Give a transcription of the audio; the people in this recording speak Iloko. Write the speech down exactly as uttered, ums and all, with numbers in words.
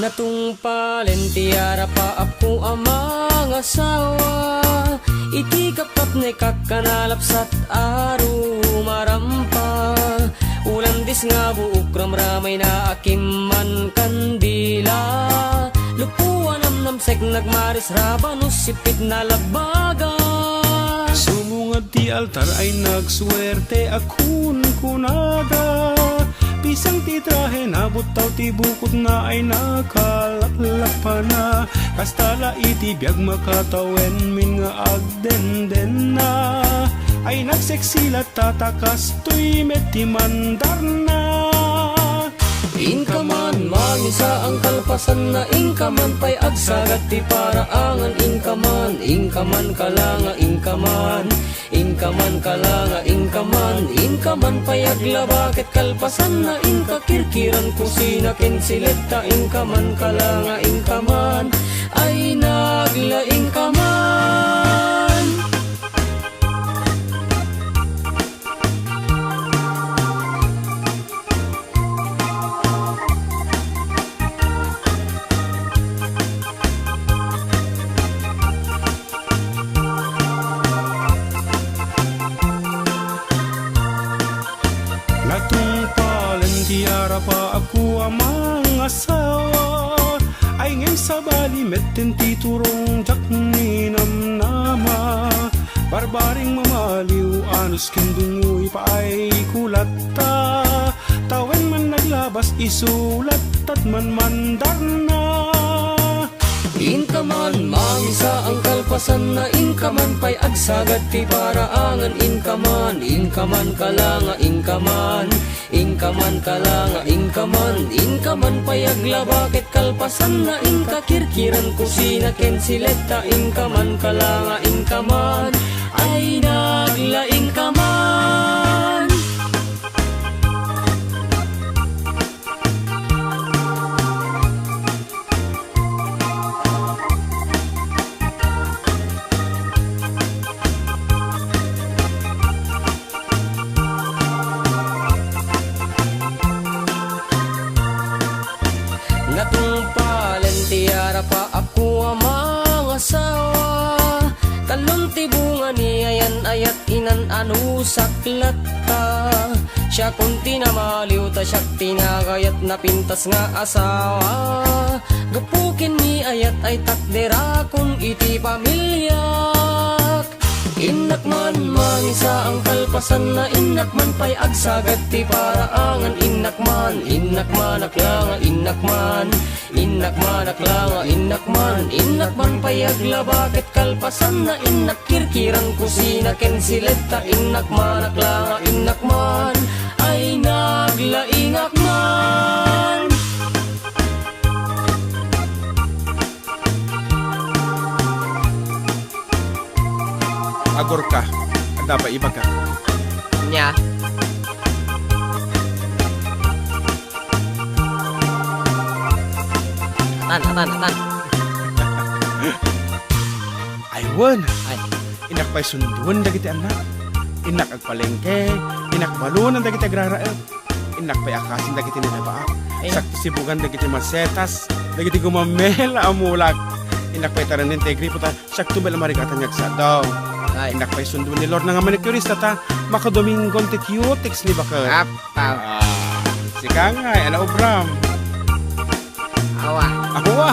Natungpalen ti arapaapko a mangasawa. Iti kapkapnek a kanalapsat a rumarampa. Ulandis nga buok ramramayna a kimman kandila. Lupo a namnamsek nagmarisraba no sipit na labbaga. Sumungad ti altar ay nagsuerte a kunkunada. Pisang ti trahe, nabuttaw ti bukotna ay nakalaklapana. Kasta la iti biag makatawen min nga agdendenna. Ay nagseksilat ta ta kastoy met ti mandarna. Inka man mangisaang kalpasanna, inka man pay agsagat ti paraangan, inka man, inka man kalanga, inka man, inka man kalanga, inka man, inka man pay aglaba ket kalpasanna, inka kirkiran kusina ken siletta, inka man kalanga, inka man, ay nagla, inka man. Natungpalen ti arapaapko a mangasawa. Ay ngem sabali metten ti turong diak ninamnama. Barbaring mamaliw, anus ken dungoy paay kulatta. Tawen man naglabas, isulat, tat man mandarna. Inka man mangisaang kalpasanna, inka man pay agsagat ti paraangan, inka man, inka man kalanga, inka man, inka man kalanga, inka man, inka man pay aglaba ket kalpasanna, inka kirkiran kusina ken siletta, inka man kalanga, inka man, ay nagla, inka man. Natungpalen ti arapaapko a mangasawa. Talon ti bunga ni ayan-ayat, inan-anusak latta. Siakon ti namaliw ta siak ti nagayat, napintas nga asawa. Gapu ken ni ayat ay takderakon iti pamiliak. Innak man mangisaang kalpasanna, innak man pay agsagat ti paraangan, innak man, innak man aklanga, innak man, innak man aklanga, innak man, innak man pay aglaba ket kalpasanna, innak kirkiran kusina ken siletta, innak man aklanga, innak man, ay naglaingak man. Agurka, adda pay ibaga. Nya. Atan, atan, atan. Ay, wen. Ay. Innak pay sunduen dagiti annak. Innak agpalengke, innak balunan dagiti agraraep. Innak pay akasen dagiti nanabaak. Ay. Sakto sibugan dagiti masetas, dagiti gumamela a mulak. Innak pay taranen ti gripo ta siakto met la marigatan nga agsadaw. Ay. Innak pay sunduen ni Lorna nga manicurista ta makadominggon ti cutex ni baket. Apaw. Ah, sika ngay, ania obram? Awa. Awa?